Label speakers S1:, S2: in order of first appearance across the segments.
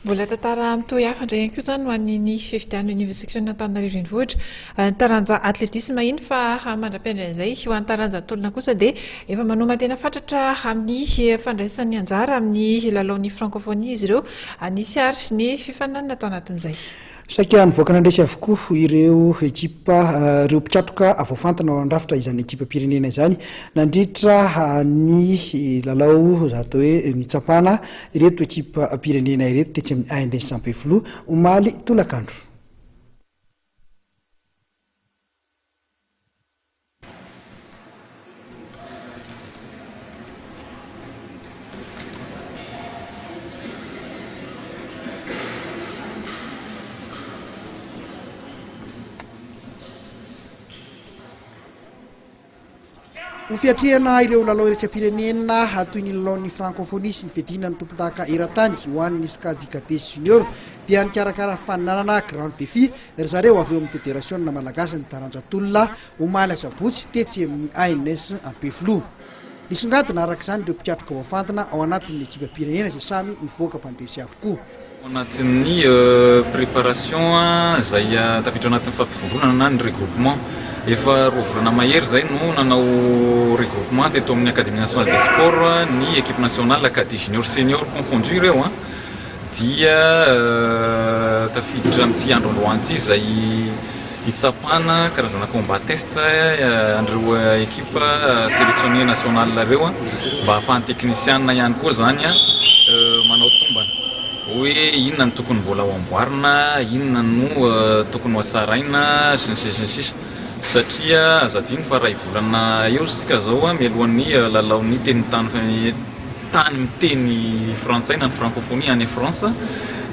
S1: Mbola tantara mitohy hafa indray ihany koa izany ho an'iny fifidianana eny anivon'ny seksiona Antananarivo Renivohitra. Ny taranja atletisma iny fa mandra-piandry an'izay ho an'ny taranja tolona kosa dia efa manoman-tena fatratra amin'ny fandraisany anjara amin'ny lalaon'ny Francophonie izy ireo. Nisy ary ny fifaninanana tao anatin'izay.
S2: Saika nivoaka nandresy avokoa ireo ekipa ireo mpikatroka voafantina ao handrafitra izany ekipam-pirenena izany nandritra ny lalao atao hoe nitsapana ireto ekipam-pirenena ireto tetsy amin'ny ANS Ampefiloha omaly tolakandro. Ho fiatrehana ireo lalao iraisam-pirenena toy ny lalaon'ny Francophonie sy ny fiadiana ny tompondaka eran-tany ho an'ny sokajy cadet sy junior dia nikarakara fifaninanana Grand Défi ry zareo avy eo amin'ny Federasiona malagasin'ny taranja tolona omaly asabotsy tetsy amin'ny ANS Ampefiloha. Nisongadina araka izany ireo mpikatroka voafantina ao anatin'ny ekipam-pirenena izay samy nivoaka mpandresy avokoa.
S3: Ao anatin'ny préparation izay tafiditra ao anatin'ny fampivondronana na ny regroupement. Efa roa volana mahery izay no nanao regroupement teto amin'ny Académie nationale des sports ny équipe nationale cadet junior senior confondu ireo dia tafiditra amin'ity andro androany ity izay hitsapana karazana combat test an'ireo ekipa sélectionné national ireo mba ahafahan'ny teknisiana ihany koa izany manao tombana hoe inona no tokony mbola ho amboarina, inona no tokony ho hatsaraina sy ny sisa sy ny sisa satria aza adino fa iray volana eo isika izao mialohan'ny lalaon'ny tenin-tany tany miteny frantsay na ny francophonie any France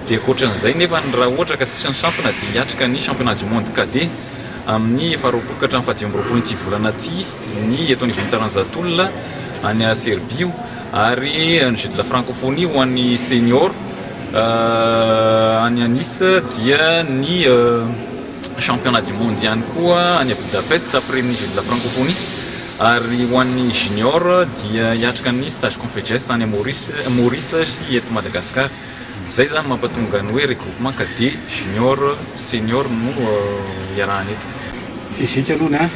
S3: dia ankoatran'izay nefa ny raha ohatra ka tsisy ny sampona dia hiatrika ny championnat du monde cadet amin'ny faharoapolo ka hatramin'ny fahadimy amby roapolo ity volana ity ny eto anivon'ny taranja tolona any Serbie io ary ny jeux de la francophonie ho an'ny senior any Nice dia ny championnat du monde ihany koa any Budapest après ny jeux de la francophonie. Ary ho an'ny junior dia hiatrika ny stage Confeges any Maurice Maurice sy eto Madagascar. Izay izany mampatonga ny hoe regroupement cadet, junior, senior no iarahana eto.
S4: Physique aloha ny ahy,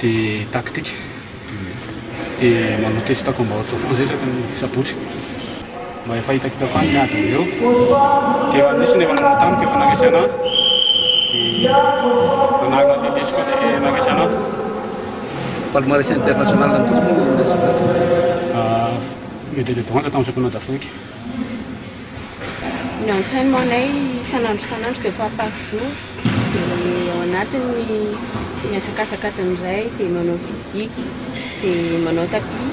S4: dia tactique, dia manao test combat haute foana zay isaky ny sabotsy. Mba efa hitakitako any ny adiny eo. Dia efa nisy ny efa nanao tamiko efa nandresy anah. Dia nanarina an'ilay lesoka ilay nandresy anah.
S5: Palmarès international ny tojo moa no nasiana azy?
S4: Médaille de bronze tamin'ny championnat d'Afrique.
S6: Ny entrainement-nay isan'andro isan'andro deux fois par jour dia ao anatiny mihazakazaka adiny iray dia manao physique dia manao tapis.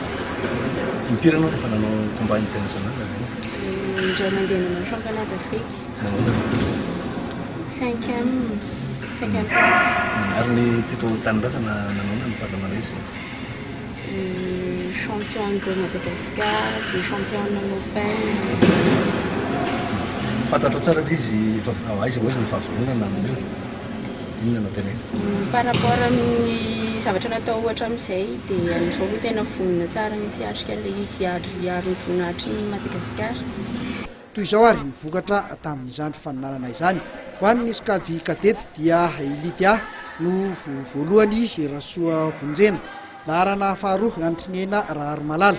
S5: Impiry ianao no efa nanao combat international zay?
S6: Indray mandeha nanao championnat d'Afrique.
S5: Nanao
S6: Cinquième, cinquième place.
S5: Ary ny teto an-tanindrazana nanaona ny palmarès?
S6: Champion de Madagascar, dia champion en open.
S5: Fantatrao tsara ve izy efa aiza ho aiza ny fahavononana amin'io? Inona no tenenina?
S6: Par rapport amin'ny zavatra natao hatramin'izay dia amin'izao aloha tena vonona tsara mihitsy hiatrika an'ilay izy hiaro hiaro ny voninahitry ny Madagasikara.
S2: Toy izao ary ny vokatra tamin'izany faninanana izany. Ho an'ny sokajy cadet dia i Lydia no voalohany, Rasoa Vonjena. Laharana faharoa, Andriniaina Raharimalala.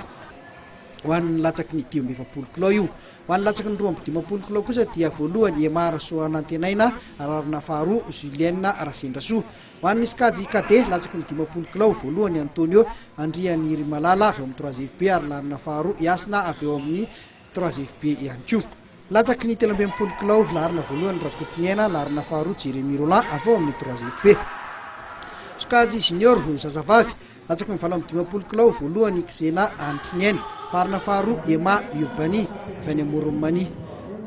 S2: Ho an'ny latsaky ny 45 kilao io. Ho an'ny latsaky ny 52 kilao kosa dia voalohany Emma Rasoanantenaina, laharana faharoa Julienne Rasendrasoa. Ho an'ny sokajy cadet latsaky ny 50 kilao, voalohany Antonio Andrianirimalala avy ao amin'ny trois FB ary laharana faharoa i Hasina avy ao amin'ny Trois FB ihany koa. Latsaky ny 63 kilao, laharana voalohany Rakotoniaina, laharana faharoa Jérémie Rolland avy ao amin'ny Trois FB. Sokajy junior, zazavavy, latsaky ny 58 kilao, voalohany Xena Anitriniaina, laharana faharoa Emma Urbani avy any Amoron'i Mania.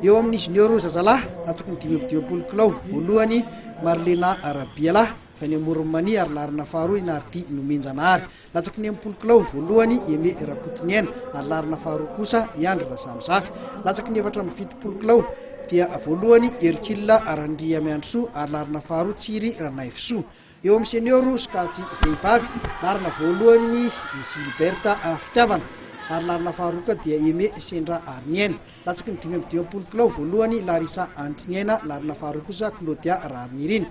S2: Eo amin'ny junior zazalahy, latsaky ny 55 kilao, voalohany Marlena Rabialahy avy any Amoron'i Mania ary laharana faharoa i Nardy Nomenjanahary. Latsaky ny 60 kilao, voalohany i Aimé Rakotoniaina ary laharana faharoa kosa i Andry Rasamizafy. Latsaky ny 74 kilao dia voalohany Hercule Randriamiandrisoa ary laharana faharoa Tsiry Ranaivosoa. Eo amin'ny senior sokajy vehivavy, laharana voalohany i Gilberte Fitiavana. ary laharana faharoa koa dia Aimé Sendra Ariniaina. Latsaky ny 55 kilao, voalohany Larissa Antriniaina, laharana faharoa kosa Claudia Raharinirina.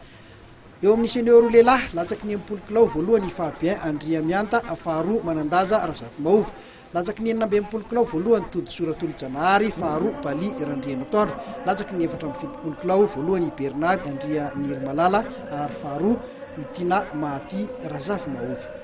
S2: Eo amin'ny senior lehilahy, latsaky ny 60 kilao, voalohany i Fabien Andriamianta, faharoa Manandaza Razafimaova. Latsaky ny 66 kilao, voalohany Todisoa Ratolojanahary, faharoa Bali Randrianatoandro. Latsaky ny 74 kilao, voalohany i Bernard Andrianirimalala ary faharoa i Tina Mahaty Razafimaova.